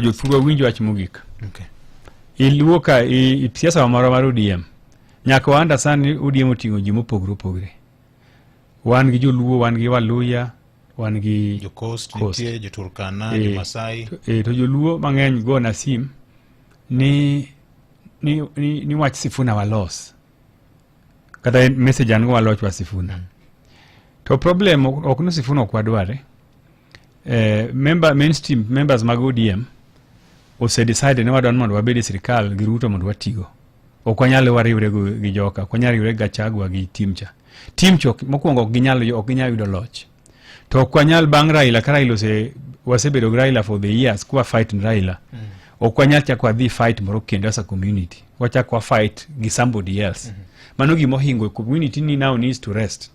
Jothurwa winj wach mogik. Okay. Iluo ka i siasa marwa mar ODM. Nyaka wa understand ni ODM oting'o ji mopogore opogore. Wan gi Joluo, wan gi Waluya, wan gi Jo Coast Coast. nitie, jo Turkana, jo Masai. To Joluo mang'eny gona sim ni wach Sifuna walos. Kata en message an go waloch wa Sifuna. To problem ok ni Sifuna ok wadware. Member mainstream members mag ODM ose decide ni wadwaro mondo wabed e sirikal gi Ruto mondo watigo. Ok wanyal wariwre gi joka, ok wanyal riwre gi Gachagua gi team cha. Team cha mokwongo ok ginyal yudo loch. To ok wanyal bang' Raila ka Raila ose wasebedo gi Raila for the years kwa fight ni Raila. Ok wanyal chak wadhi fight moro kendo as a community. Wachak wa fight gi somebody else. Mano gima ohingo community ni now needs to rest.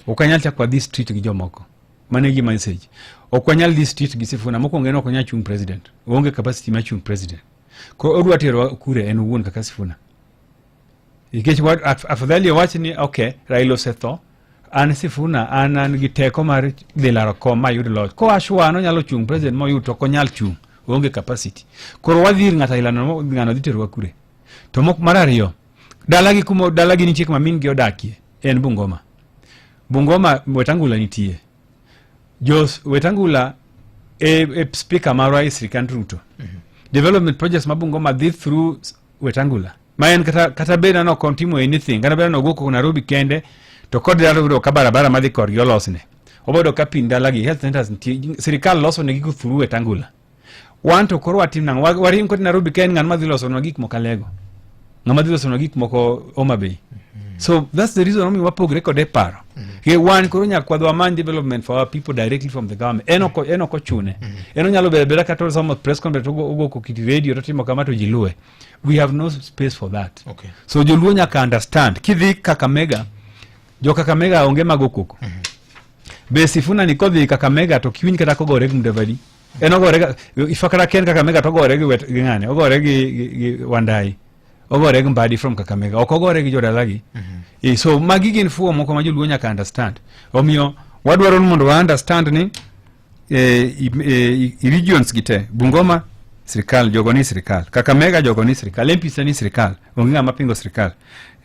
Ok wanyal chak wadhi street gi jomoko. Mano e gima message. Ok wanyal dhi street gi Sifuna. Mokwongo en ok onyal chung president. Oonge capacity mar chung president. Koro odwa terowa kure en owuon kaka Sifuna. Nikech afadhali owach ni okay, Raila osetho, an Sifuna an gi teko mar dhi laro kom mayud loch. Koa sure nonyalo chung president moyud, to ok onyal chung. Oonge capacity. Koro wadhi ir ng'ato aila no, ng'ano dhi terowa kure. To mok mar ariyo, dalagi kuma dalagi nitie kuma min gi odakie en Bungoma. Bungoma Wetangula nitie. Jos Wetangula e speaker marwa e sirikand Ruto. Development projects ma Bungoma dhi through Wetangula. Ma en kata bed ni ok otimo anything, kata bed ni ogo koko Nairobi kende, to kod dala yudo ka barabara madhi korgi olosne. Obodo ka pin dalagi, health centers nitie, sirikal loso negi go through Wetangula. Wan to koro watim nang'o? Waring kod Nairobi ka en ng'an madhi losonwa gik moko Alego. Ng'ama dhi losonwa gik moko Homa Bay. So that's the reason omiyo wapogre kode e paro. Ke wan koro nyaka wadhi wamany development for our people directly from the government. En ok ochune. En onyalo bedo abeda kata osomo press conference, ogo koko e radio to timo kama to ji luwe. We have no space for that. So Joluo nyaka understand. Kidhi Kakamega, jo Kakamega onge mago koko. Be Sifuna ni kodhi Kakamega to kiwinj kata kogore gi Mudavadi. En ogore ifa kata ken Kakamega to ogore gi wet gi ng'ane, ogore gi Wandai. Ogore gi Mbadi from Kakamega. Ok ogore gi jodalagi. So magi gin fuwo moko ma Joluo nyaka understand. Omiyo wadwaro ni mondo wa understand ni i regions gi te, Bungoma sirikal jogo ni sirikal, Kakamega jogo ni sirikal, MPs ni sirikal, onge ng'ama pingo sirikal.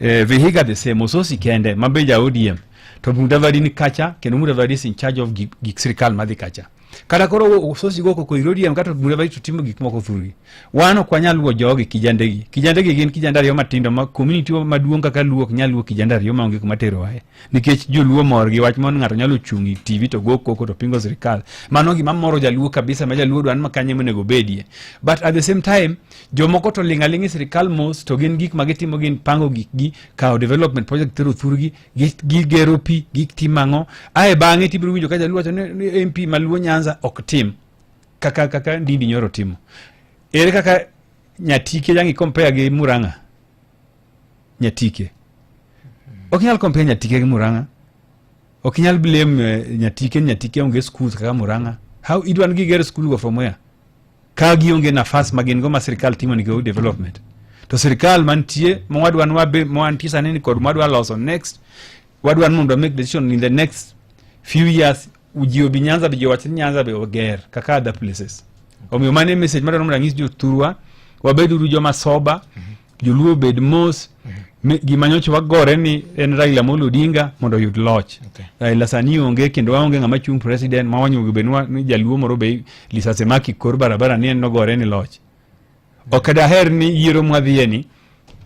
Vihiga the same, Osotsi kende ma be ja ODM. To Mudavadi ni kacha kendo Mudavadi is in charge of gik sirikal madhi kacha. Kata koro Osotsi go koko ir ODM kata Mudavadi to timo gik moko thurgi. Wan ok wanyal luwo jogi kijandegi. Kijandegi gin kijande ariyo matindo ma community maduong' kaka Luo ok nyal luwo kijande ariyo maonge kuma terowae. Nikech Joluo mor gi wach mon ng'ato nyalo chung' e TV to go koko to pingo sirikal. Mano gima moro Jaluo kabisa ma Jaluo dwaro ni ma kanye monego bedie. But at the same time, jomoko to ling' aling'a e sirikal mos to gin gik ma gitimo gin pango gikgi, kawo development project tero thurgi, gigero pi, gitimo ang'o. Ae bang'e tibiro winjo ka Jaluo wacho ni MP ma Luo Nyanza ok tim kaka Ndindi Nyoro timo. Ere kaka Nyatike yang' i compare gi Murang'a? Nyatike. Ok inyal compare Nyatike gi Murang'a. Ok inyal blame Nyatike ni Nyatike onge schools kaka Murang'a. How idwa ni giger school go from where? Ka gionge nafas ma gin go ma sirikal timo ni go development. To sirikal mantie ma wadwa ni wabe ma wantie sani ni kod mwadwa loso next, wadwa ni mondo wa make decision in the next few years, ji obi Nyanza be ji owach ni Nyanza be oger kaka other places. Omiyo mano e message madwaro mondo anyis jothurwa, wabeduru joma sober, Joluo obed mos. Gima nyocha wagore ni en Raila Amolo Odinga mondo oyud loch. Raila sani onge kendo waonge ng'ama chung president ma wanyo bed ni Jaluo moro be lisase maki kor barabara ni en nogore ni loch. Ok daher ni yiero mwadhiye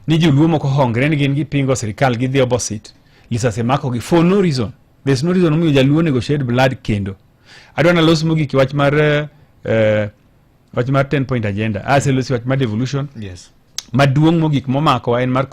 ni Joluo moko hongre ni gin gipingo sirikal gidhi opposite lisase makogi for no reason. There's no reason omiyo Jaluo onego shed blood kendo. Adwa nalos mogik wach mar 10 point agenda. Aselosi wach mar devolution. Maduong' mogik momakowa en mar